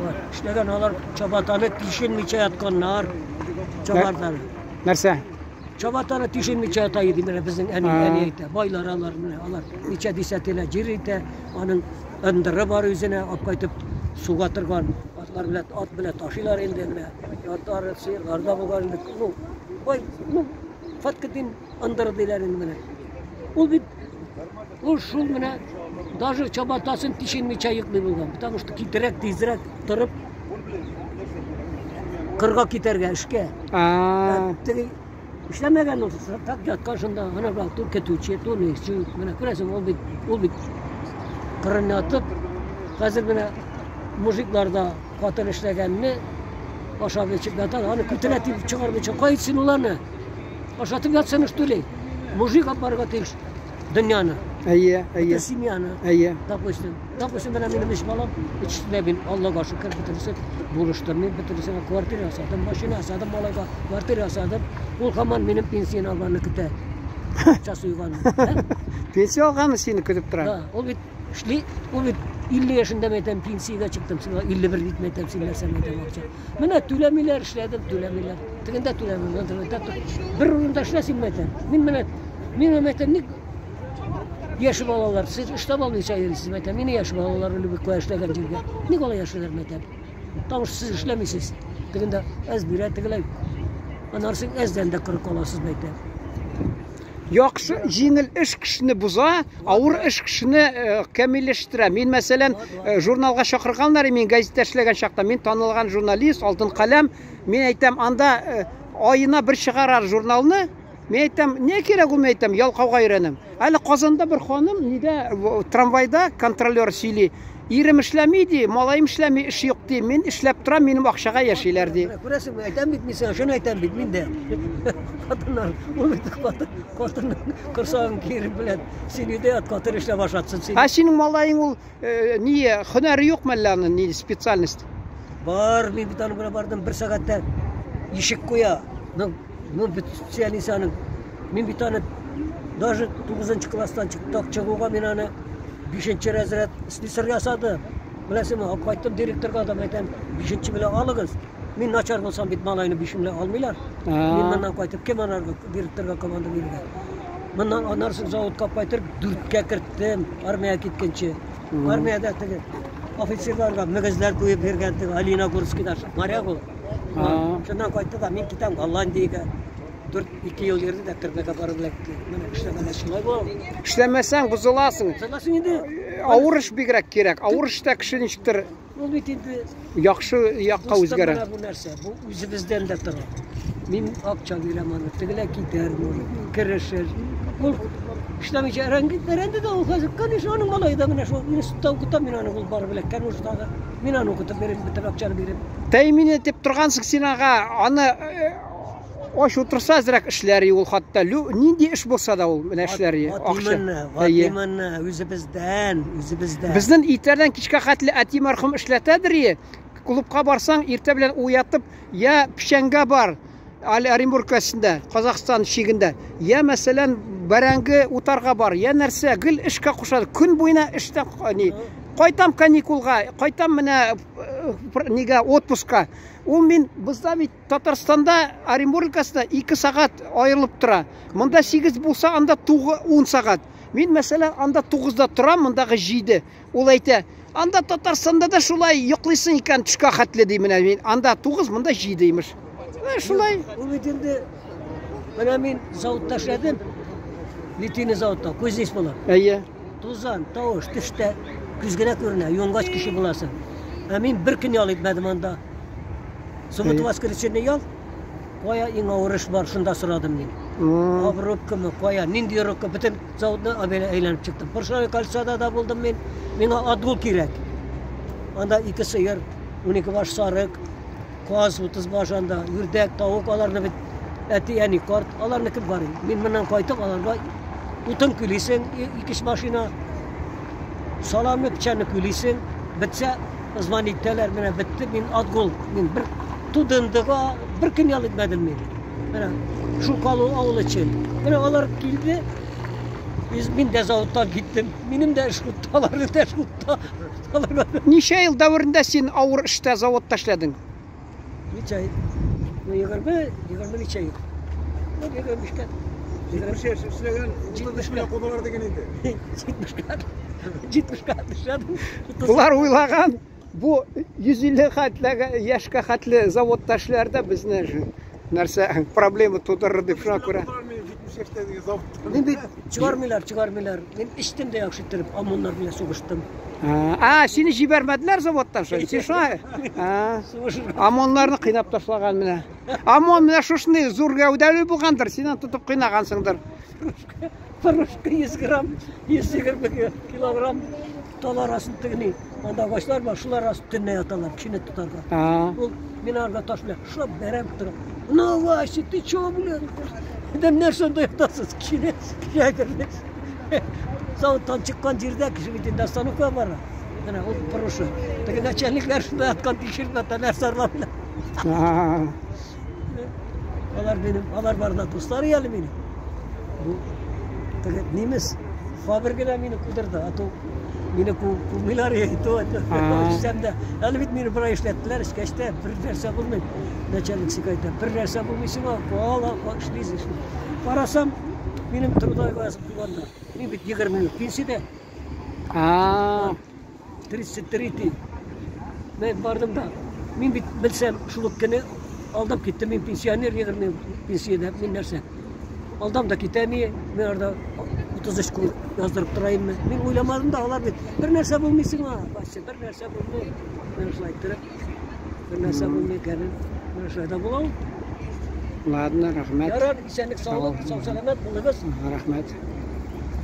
Вот. Эшләгән алар чабатаны тишенмичә ятканнар. Чабатаны. Нәрсә? Чабатаны тишенмичә ята иде менә безнең әни, әни әйтә. Байлар алар менә алар ничә дисәтилә җир итә, аның ындыры бар үзенә, алып кайтып суга торган атлар белән ат белән ташыйлар инде менә. Атлары, сыерлар да булган инде. Ну, бай, ну, фаткадин ындыры диләр инде менә. Ул бит ул шул менә даже чабатасын тишенмичә йоклый булган, потому что китерәк тизрәк торып кырга китәргә эшкә. Теге эшләмәгән ул, так яткан шунда, ана бак, ту көтүче, ту нече, менә күрәсең, ул бит кырын ятып, хәзер менә мужиклар да хатын эшләгәнне ашап эчеп ята, аны күтенә тибеп чыгармыйча, кайтсын ул аны? Ашатып ятсын, что ли? Мужик алып барырга тиеш дөньяны. Әйе, әйе. Бөтен семьяны. Әйе. Допустим, допустим, менә минем өч балам, өчесенә мин Аллага шөкер, бөтенесе булыштым. Мин бөтенесенә квартира ясадым, машина ясадым, малайга квартира ясадым. Ул һаман минем пенсияне алганны көтә. Акча суйган. Пенсия алганны сине көтеп тора. Да, ул бит эшли, ул бит 50 яшендә мен әйтәм, пенсиягә чыктым, сиңа 51 бит мен әйтәм, син нәрсә мен әйтәм акча. Менә түләмиләр, эшләдем, түләмиләр. Тегендә түләмиләр, тегендә бер урында эшләсең мен әйтәм. Мин менә мин менә әйтәм, ник яшь балалар, сез эш таба алмыйча йөрисез, мен әйтәм, мине яшь балалар любит куя эшләгән җиргә. Ник алай яшиләр, мен әйтәм. Потому что сез эшләмисез. Тегендә әз бирә, тегеләй. Аннары сез әздән дә коры каласыз, мен әйтәм. Яхшы, җиңел эш кешене боза, авыр эш кешене камилләштерә. Мин, мәсәлән, журналга чакырганнар, мин газетта эшләгән чакта, мин танылган журналист, Алтын каләм, мин әйтәм, анда аена бер чыгарар журналны, мин әйтәм, не кирәк ул, мин әйтәм, ялкауга өйрәнәм. Әле Казанда бер ханым, нидә, трамвайда контролер сөйли. Ирем эшләми ди, малаем эшләми, эш юк ди. Мин эшләп торам, минем акчага яшиләр ди. Күрәсеңме, әйтәм бит мин сиңа, шуны әйтәм бит мин дә. Хатыннар, ул бит хатын, хатынның корсагын киереп белән син өйдә ят, хатын эшләп ашатсын сине. Ә синең малаең ул ни, һөнәре юк мәллә аның, ни специальность? Бар, мин бит аның белән бардым, бер сәгатьтә ишек куя. Ну, бит специалист аның. Мин бит аны даже 9 класстан чыктык, чыгуга мин аны 5 разряд слесарь ясады. Беләсеңме, алып кайттым директорга да әйтәм, 5 белән алыгыз. Мин начар булсам бит малайны 5 белән алмыйлар. Мин моннан кайтып кем анарга директорга команда биргән. Моннан аннан соң заводка кайтып 4кә керттем, армиягә киткәнче. Армиядә теге офицерларга мөгезләр куеп биргән теге Оленогорскийда моряк ул. Шуннан кайтты да мин китәм Голландиягә. 4-2 ел йөрде дә төрмәгә барып эләкте. Менә эшләмәгән шулай була. Эшләмәсәң бозыласың. Бозыласың инде. Авыр эш бигрәк кирәк. Авыр эштә кеше ничектер Ул бит инде яхшы якка үзгәрә. Менә бу нәрсә, бу үзебездән дә тора. Мин акча бирәм аны, тегеләй китәр, может, керешер. Ул эшләмичә әрәнге, әрәнде дә ул хәзер, конечно, аның малае да менә шул институтта укытам мин аны, ул барып эләккән уже тагы. Мин аны укытып бирәм, бөтен акчаны биреп. Тәэмин итеп торгансың син ага, аны ач утырса әзрәк эшләр ул хатта. Нинди эш булса да ул менә эшләр акча. Вот именно, үзебездән, үзебездән. Безнең иртәдән кичкә хәтле әти мәрхүм эшләтәдер и. Клубка барсаң, иртә белән уятып, я печәнгә бар, әле Оренбург өлкәсендә, Казахстан чигендә, я, мәсәлән, бәрәңге утарга бар, я нәрсә, гел эшкә кушады. Көн буена эштә, ни, кайтам каникулга, кайтам менә нигә, отпускка. Ул мин бездә бит Татарстанда, Оренбург өлкәсендә 2 сәгать аерылып тора. Монда 8 булса, анда 10 сәгать. Мин, мәсәлән, анда 9-да торам, мондагы 7. Ул әйтә, анда Татарстанда да шулай йоклыйсың икән төшкә хәтле ди менә мин. Анда 9, монда 7 имеш. Менә шулай. Ул бит инде менә мин заводта эшләдем. Литейный заводта, кузнец булып. Әйе. Тузан, тавыш, төштә күз генә күренә, юнгач кеше буласың. Ә мин бер көн ял итмәдем анда. Суббота, воскресенье ял. Кая иң авыр эш бар, шунда сорадым мин. Обрубкамы, кая, нинди рубка, бөтен заводны әйләнеп чыктым. Поршневый кольцода да булдым мин. Миңа отгул кирәк. Анда 2 сыер, 12 баш сарык, каз 30 баш анда, үрдәк, тавык, аларны бит әти, әни карт, аларны кем карый? Мин моннан кайтып, аларга утын күлисең, 2 машина, саламны, печәнне күлисең, бетсә, звонить итәләр, менә бетте, мин отгул, мин бер тудындыга бер көн ял итмәдем мин. Менә шул калу авыл өчен. Менә алар килде. Без мин дә заводтан киттем. Минем дә эш хутта, аларның да эш хутта. Аларга Ничә ел дәверендә син авыр эштә заводта эшләдең? Ничә ел? Ну, 20, 20 ничә ел? Ну, 25-кә. 70 яшь эшләгән, 35 белән кудылар дигән инде. 70-кә. 70-кә эшләдем. Болар уйлаган, бу 150 хәтле яшькә хәтле заводта эшләр дә безне нәрсә проблема тудырыр дип шуңа күрә. Кудылар минем 70 яшьтә дигән заводта. Мин бит чыгармыйлар, чыгармыйлар. Мин эчтем дә яхшы иттереп, ОМОНнар белән сугыштым. А, сине җибәрмәделәр заводтан шул. Син шулай. А. Сугышырга. ОМОНнарны кыйнап ташлаган менә. ОМОН менә шушындый зур гәүдәле булгандыр, син аны тотып кыйнагансыңдыр. Порошка 100 грамм, 120 килограмм тал арасын тегени. Анда агачлар бар, шулар арасы төнлә яталар, кешене тотарга. А. Ул мин арга таш белән шулап бәрәм торам. Ну, Вася, ты чё, блин? Дим, нәрсә анда ятасыз? Кешене кешегә Заводтан чыккан җирдә кеше бит инде остановка бара. Менә ул порошок. Теге начальниклар шунда яткан тикшереп ята, нәрсә арлап белән. А. Алар минем, алар барда дуслар әле минем. Бу теге немец фабрикада мине кудырды, а то мине кумыйлар то А. эчсәм дә. Әле бит мине бер ай эшләттеләр, эчкәч тә бер нәрсә булмый. Начальник сикайтә, бер нәрсә булмый сиңа, кала, эшлисең, эшли. Карасам, минем трудовой язып куйганнар. Мин бит 20 ел пенсиядә, А. 33 Мен бардым да, мин бит белсәм, шул ук көне алдап киттем, мин пенсионер, 20 ел пенсиядә, мин нәрсә. Алдам да китәм, мин арда 33 көн яздырып торайыммы? Мин уйламадым да, алар бит бер нәрсә булмый сиңа, Вася, бер нәрсә булмый. Мен шулай иттереп, бер нәрсә булмый икәнен, менә шулай да була ул. Ладно, рәхмәт. Ярар, исәнлек, саулык, сау сәламәт булыгыз. Рәхмәт.